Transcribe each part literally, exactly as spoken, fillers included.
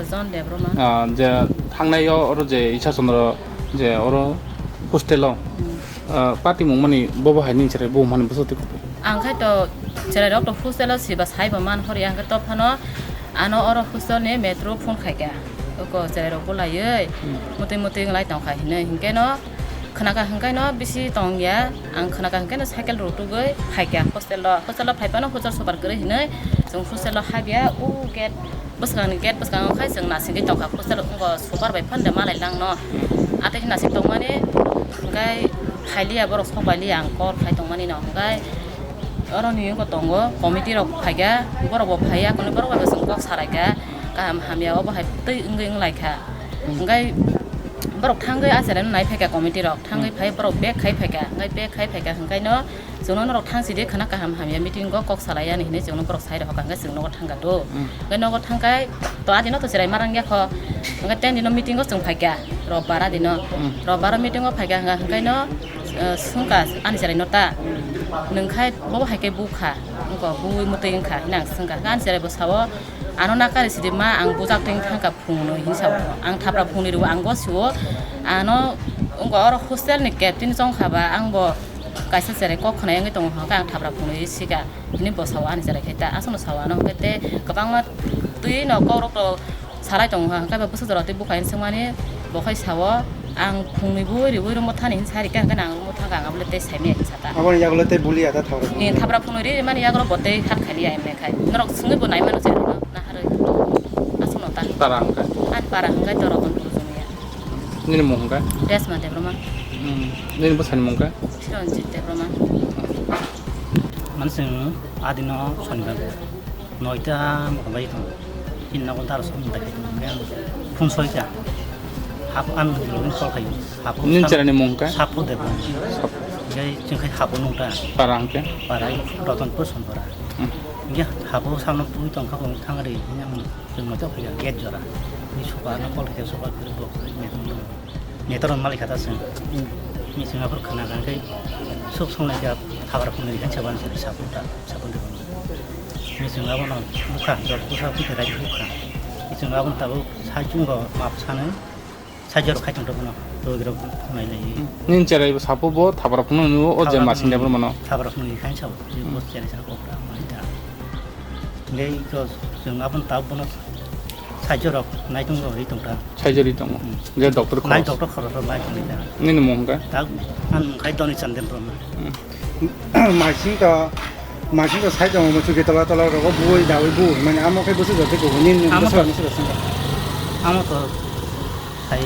John Debbarma. Ah, je thangnai o oro je Isha Chandra je oro hostel o, Hmm. ah, party mung mani bobo hai nini chwrai bo mani bwswk twi kubui. Ang khai to chwrai rok to hostel o siba sai bo man hori ang khe to phano ano oro hostel ni metro phone khai kha. Oko chwrai rok bo laiwi Hmm. mutwi mutwi wng lai tong kha hinwi hinkhe no khna kha hinkhe no bisi tong ya. Ang khna kha hinkhe no cycle rutugwi phai kha hostel o. Hostel o phai phano hostel super kwrwi hinwi chwng hostel o habya u gate bwskango ni gate bwskango khai chwng nasingwi tongkha, hostel wngkha super bai phande malai langno. Atwi khe nasing tongmani hwnkhe phailiya borok sok pailiya ang call khai tongmani no hwnkhe oroni wngkha tongo committee rok phaikha, borok bo phaiya kunu borok bai bo chwng kok salaikha kaham hamya obo hai twi wngwi wnglaikha. Hwnkhe borok thangwi achare no nai phaikha committee rok thangwi phai borok bag khai phaikha hwnkhe bag khai phaikha hwnkhe no Chwngno norok thang sidi khwna kaham hamya meeting o kok salai yani hinwi chwngno borok sai rokha hwnkhe chwng nogo thang kha do. Hmm. Hwnkhe nogo thang khai to adino to chwrai ma rang ya kho. Hwnkhe ten dino meeting o chwng phai kha. Robbar adino. Hmm. Robbar o meeting o phai kha hwnkhe hwnkhe no, eh, swng kha ani chwrai no ta. Nwng khai bobo hai khe bu kha. Wngkha buwi mwtwi wngkha hinwi ang swng kha. Hwnkhe ani chwrai bo sao ano nakari sidi ma ang bujak twi thang kha phungnwi hinwi sao. Ang thapra phungnwi rwo ang gosio ano wngkha oro hostel ni captain chong kha ba ang bo kaisa cherai kok khna yangwi tongo hwnkhe ang thapra phunwi sika hinwi bo sao ani cherai khai ta aswkno sao ano hwnkhe tei kwbangma twi no kok rok to salai tongo hwnkhe ba bwswk jora tei bukhai swngmani bo khai sao ang phungnwi bui riwi room o thani hinwi sai rikha hwnkhe ang room o thangkha ang abole tei saimaya hinwi sata. Aboni yagulo tei bulia ta thapra phungnwi. Ni thapra phungnwi ri rimani yagulo bo tei hat khaliya emne khai norok swngwi bo naimano cherai no naharwi aswkno ta. Para hwnkhe? Ani para hwnkhe to Rotonpur Jomiya. Nini mung hwnkhe? Resma Debbarma. Hmm. Nini bwsani mung hwnkhe? Chiranjit Debbarma. Mani chwng adino sonibar noita mokol bai tongo. Chini nogo daro song bai tongo. Phone soi kha. Hap an login call khayo. Hap Nini cherani mung hwnkhe? Sapo Debbarma. Sap- Gai chwng khai hapo nungta. Para hwnkhe? Para Rotonpur Sonpara. Hmm. Gai hapo samno pui tongkha kong thangri. Chwng moito khe gate jora. Ni sofa no call khe sofa khe bo khe ni tong. Netor malik kata chwng. Ni chwng aphur khna kha khe sok song lai kha thapra phungnwi khe saban se sapun ta sapun de. Ni chwng abono bukha jor bukha bukha rai bukha. Ni chwng abono tabuk sai chungo map sanwi. Sajorok khai tongthobono, rogirok nai lai. Nini cherai bo sapo bo thapra phunuknwi o je masing debra mano. Thapra phunuknwi khai sao, je bo cherai sa kok ta mai ta. Ngai ko jeng abon ta bono sajorok nai tong ri tong ta. Sajori tongo. Hmm. Je doctor nai khorok. Doctor khorok nai tong ta. Nini mung hwnkhe? Ta an khai doni chandem rom. Hmm. Masing to, masing to sai tongo, muchungke tola tola rogo bui dawi bui, mane amo khe bwswk jotoi kubu, nini bwswk bwswk singka. Amo to sai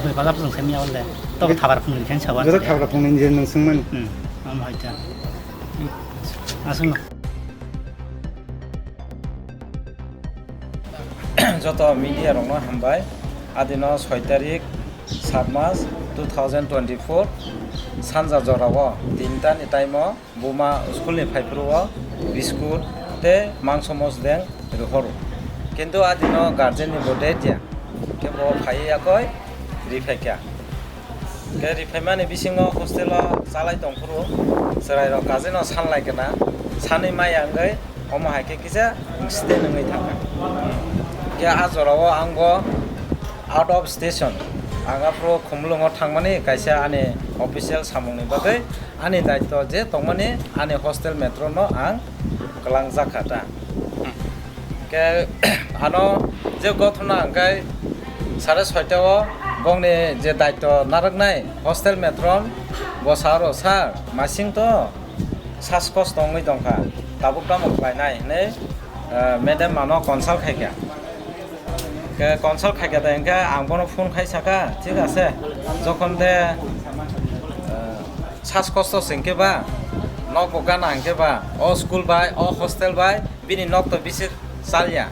bebak ap jong sai miya wale, to thabra phungnwi khen sawan. Joto thabra phungnwi je nung sungmani. Hmm, amo hai ta. Aswkno. Joto media rokno hambai. Adino soi tarik, sat mas, two thousand twenty-four, sanja jorao tinta ni time o buma school ni phaiphuru o biskut tei mangso mosdeng rihoro. Kintu adino guardian ni bo date ya, khe bo phaiwi yakoi riphaikha. Khe riphaimani bisingo hostel o chalai tongphuru chwrairok kajino sanlai kana, sanwi maya wngwi omo hai khe kisa incident wngwi thangkha. Khe a jorao ang bo out of station, ang aphuru Khumulwngo thangmani kaisa ani official samungni bagwi ani daityo je tongmani ani hostel metro no ang kwlangjak kha ta. Khe ano je gothona hwnkhe sare soita o bongni je daityo narwknai hostel metron bo sa oro, "Sir, masing to saskosto wngwi tongkha, tabuk tamo khlainai?" hinwi, eh, madam ano consult khaikha. Khe consult khaikha de hwnkhe ang bono phone khai saka, "Thik ase, jokhon de, eh, saskosto se hwnkhe ba, nok bo gana hwnkhe ba, o school bai, o hostel bai, bini nok to bisi chalya."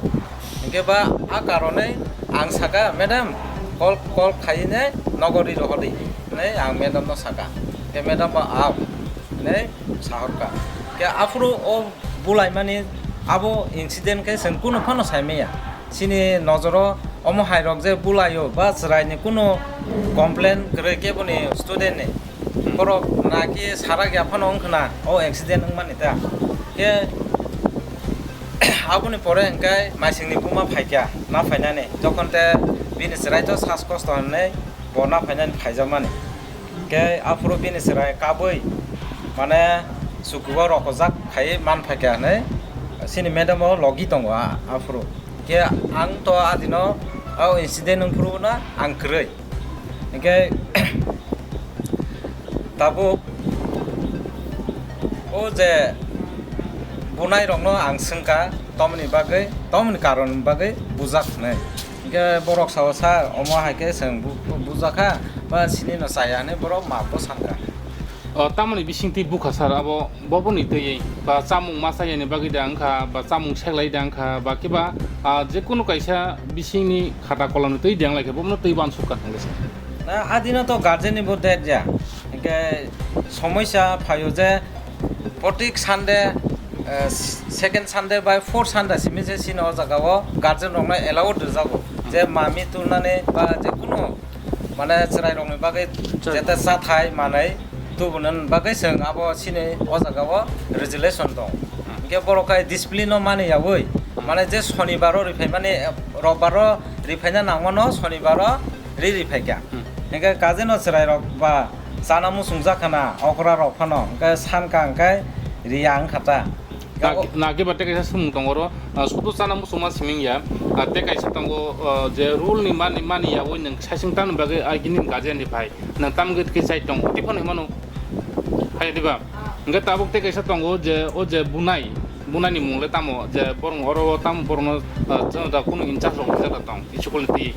Hwnkhe ba a karonwi ang saka, "Madam, call, call khaine nogo ri rohordi," hinwi ang madam no saka. Khe madam bo, "Ao," hinwi sahorkha. Khe aphuru o bulaimani abo incident khe chwng kunu phano saimaya. Chini nojoro omo hairok je bulaio ba chwraini kunu complain kwrwi keboni student ni, borok naki sarak ya phano wngkhna o accident wngmani ta. Khe Aboni pore hwnkhe Maisingni buma phaikha na phainani, jokhon te bini chwrai to sas kosto hwnwi bo na phainani phaijakmani. Hwnkhe aphuru bini chwrai kabui mane chukugo rokojak khai man phaikha hwnwi chini madam o logi tongo a-, aphuru. Hwnkhe ang to adino o incident wngphuru no ang kwrwi. Hwnkhe tabuk o je bunai rokno ang swngkha, tomoni bagwi, tomoni karon bagwi bujak hwnwi. Hwnkhe borok sao, "Sir, omo hai khe chwng bu-, bu-, bujakha, ba sini no chaya," hwnwi borok maap bo sankha. O, tamoni bisingtwi bukha, sir, abo boboni twiwi ba chamung ma chayani bagwi da wngkha, ba chamung seklai da wngkha, ba kiba, ah, jekunu kaisa bisingni khata kolomni twi deng lai khe bobono twi uansuk kha hwnwi sa. Na, adino to guardian ni bo date ya. Hwnkhe somoisa phaio je protik Sunday, eh, second Sunday bai fourth Sunday simi je sini o jaga o guardian rok no allowed rwjago. Je mami turnani ba je kunu mane chwrai rokni bagwi jete chathai manai tubunani bagwi chwng abo sini o jaga o resolution tong. Hwnkhe borok hai discipline no mani yaui, mane je shonibar o riphaimani, eh, robbar o riphaina nangmano shonibar o ri riphaikha. Hwnkhe kaje no chwrai rok ba chana muchungjak khana okra rok phano, hwnkhe sanka hwnkhe riya wngkha ta. Na, na kiba tei kaisa swmung tongo oro, ah, sudu chana muchungma siming ya, ah, tei kaisa tongo, ah, je rule ni mani, mani ya, oi nwng saising tamni bagwi, ah, gini guardian ni phai, nwng tam gwi khe chai tongo, tei phano himano, hai diba? Hwnkhe tabuk tei kaisa tongo je, o je bunai, bunai ni mung le tamo, je borok oro o tamo borok no, ah, chwng da kunu in charge rok rijak da tong. School ni twi.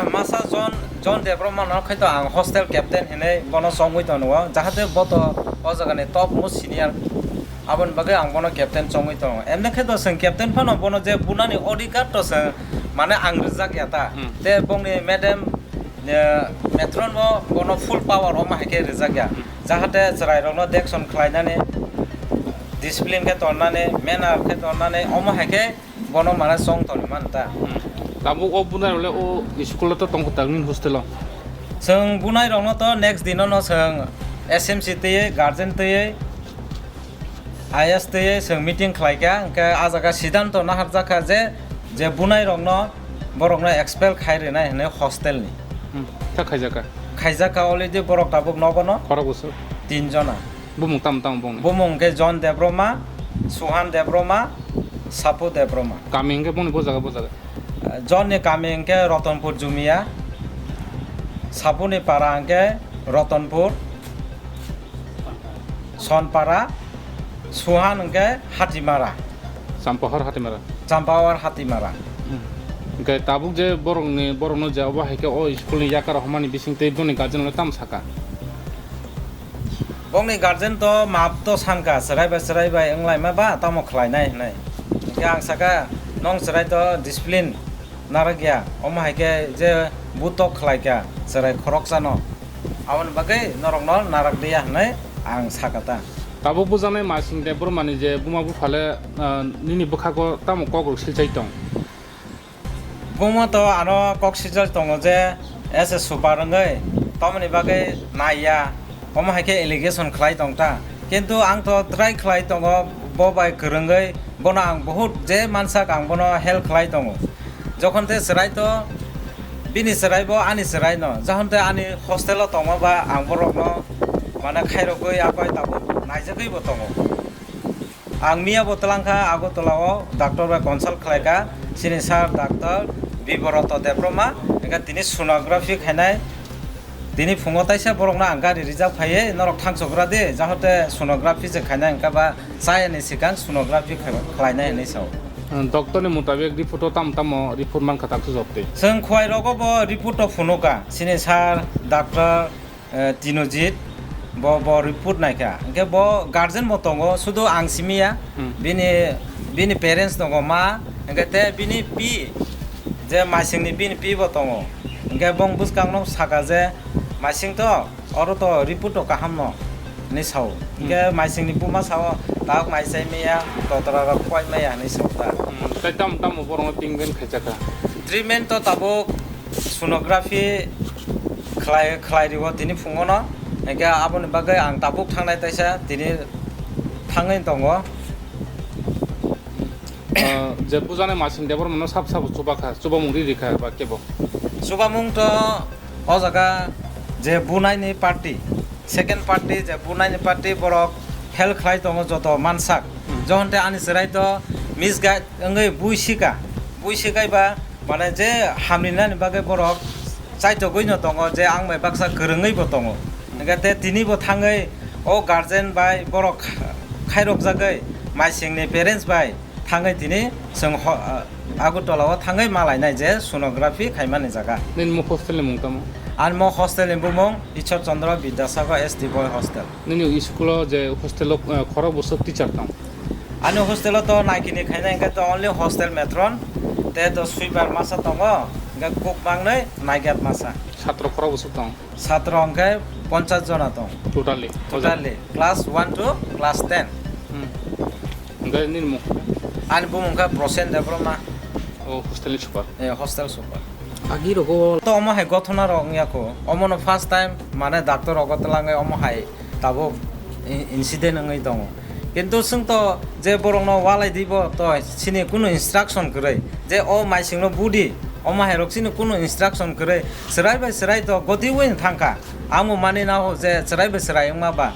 Masa John, John Debbarma no khai to ang hostel captain hinwi bono chongwi tongo, jahate bo to o jaga ni top most senior, aboni bagwi ang bono captain chongwi tongo. Emni khe to chwng captain phano bono je bunani odhikar to chwng mane ang rijak ya ta. Hmm. Te bongni madam, eh, matron bo bono full power omo hai khe rijak ya. Hmm. Jahate chwrai rok no dection khlainani, discipline khe tonnani, manner khe tonnani, omo hai khe bono mane chong tongwi mano ta. Hmm. Tabuk o bunai rok le o school o to tong kwtal nini hostel o? Chwng bunai rok no to next din o no chwng S M C twiwi, guardian twiwi, I S twiwi chwng meeting khlai kha, hwnkhe a jaga siddhanto naharjak kha je, je bunai rok no borok no expel khai rwnai hinwi hostel ni. Hmm. Ta khaijak kha? Khaijak kha already borok tabuk nogo no. Khorok bwswk? Tin jona. Bumung tamo tamo bongni? Bumung hwnkhe John Debbarma, Suhan Debbarma, Sapu Debbarma. Kami hwnkhe bongni bo jaga, bo jaga? John ni kami hwnkhe Ratanpur Jumia, Sapu ni para hwnkhe Ratanpur, Sonpara, Suhan hwnkhe Hatimara. Champahor Hatimara. Champahor Hatimara. Hmm. Hwnkhe tabuk je borokni, borokno je obo hai khe o school ni yakar hwnmani bising tei boni guardian no tamo saka? Bongni guardian to maap to sanka, chwrai bai chwrai bai wnglaima ba tamo khlainai hinwi. Hwnkhe ang saka, "Nong chwrai to discipline narwk ya, omo hai khe je butok khlai kha chwrai khoroksano, aboni bagwi norokno narwk liya," hinwi ang saka ta. Tabuk bujaknai Maising Debbarmani je buma bupha le, ah, nini bwkhago tamo kok rok silchai tong? Buma to ano kok sijak tongo je as a super wngwi, tomoni bagwi naiya, omo hai khe allegation khlai tong ta. Kintu ang to try khlai tongo, bo bai kwrwngwi bono ang bahut je mansak ang bono help khlai tongo. Jokhon te chwrai to, bini chwrai bo ani chwrai no, jokhon te ani hostel o tongma ba ang borokno mane khairogwi apai tabuk naijagwi bo tongo. Ang miya bo twlang kha Agartala o doctor bai consult khlai kha, chini sir doctor Biboroto Debbarma, hwnkhe tini sonography khainai. Tini phungo taisa borokno ang gari rijak phaiwi norok thangsogra di, jahote sonography se khainai hwnkha ba chayani swkang sonography khai-, khlainai hinwi sao. Doctor ni mutabik report o tamo tamo report mankha tak sujok twi? Chwng khwai rogo bo report o phunukha, chini sir doctor eh, Tinojit, bo, bo report naikha. Hwnkhe bo guardian bo tongo, sudu ang simiya, Hmm. bini, bini parents tongo, ma, hwnkhe te bini pi, je Maisingni bini pi bo tongo. Hwnkhe bong bwskangno saka je, "Maising to, oro to report to kaham no," hinwi sao. Hwnkhe Hmm. Maisingni buma sao, "Tabuk mai chai maya, totra rok khwai maya," hinwi sao ta. Hmm, tei tamo tamo borokno treatment khaijak kha? Treatment to tabuk sonography khlai, khlai rio tini phungo no, hwnkhe aboni bagwi ang tabuk thangnai taisa tini thangwi tongo. Ah, je bujanai Masing Debbarmano sab sabo chubakha, chubamung ri rikha ba kebo? Chubamung to o jaga je bunaini party, second party je bunaini party borok help khlai tongo joto mansak. Hmm. Johon te ani chwrai to misguide wngwi bui sika, bui sikai ba mane je hamrinani bagwi borok chaitogwi no tongo je ang bai baksa kwrwngwi bo tongo. Hingke te tini bo thangwi o guardian bai borok khairokjagwi Masing ni parents bai thangwi tini chwng ho-, Agartala o thangwi malainai je sonography khaimani jaga. Nini mo hostel ni mung tamo? Ani mo hostel ni bumung Ishwar Chandra Vidyasagar S T Boy Hostel. Nini school o je hostel o, eh, khorok bwswk teacher tong? Ani hostel o to naikini khainai hingke to only hostel matron, te to sweeper masa tongo, hingke cook mangnwi, night guard masa. Satro khorok bwswk tong? Satro hingke ponchas jona tong. Totally? Totally. Class one to class ten. Hmm. Hingke nini mung? Ani bumung khe Prosen Debbarma. O hostel ni super? Eh, hostel super. Agi rogo. To omo hai gothona rok wngya kho. Omo no first time mane doctor rogo twlangwi omo hai tabuk i-, incident wngwi tongo. Kintu chwng to je borok no walai di bo to chini kunu instruction kwrwi. Je o Masing no budi omo hai rok chini kunu instruction kwrwi. Chwrai bai chwrai to goti wi thangkha. Amo mani na ho je chwrai bai chwrai wngma ba.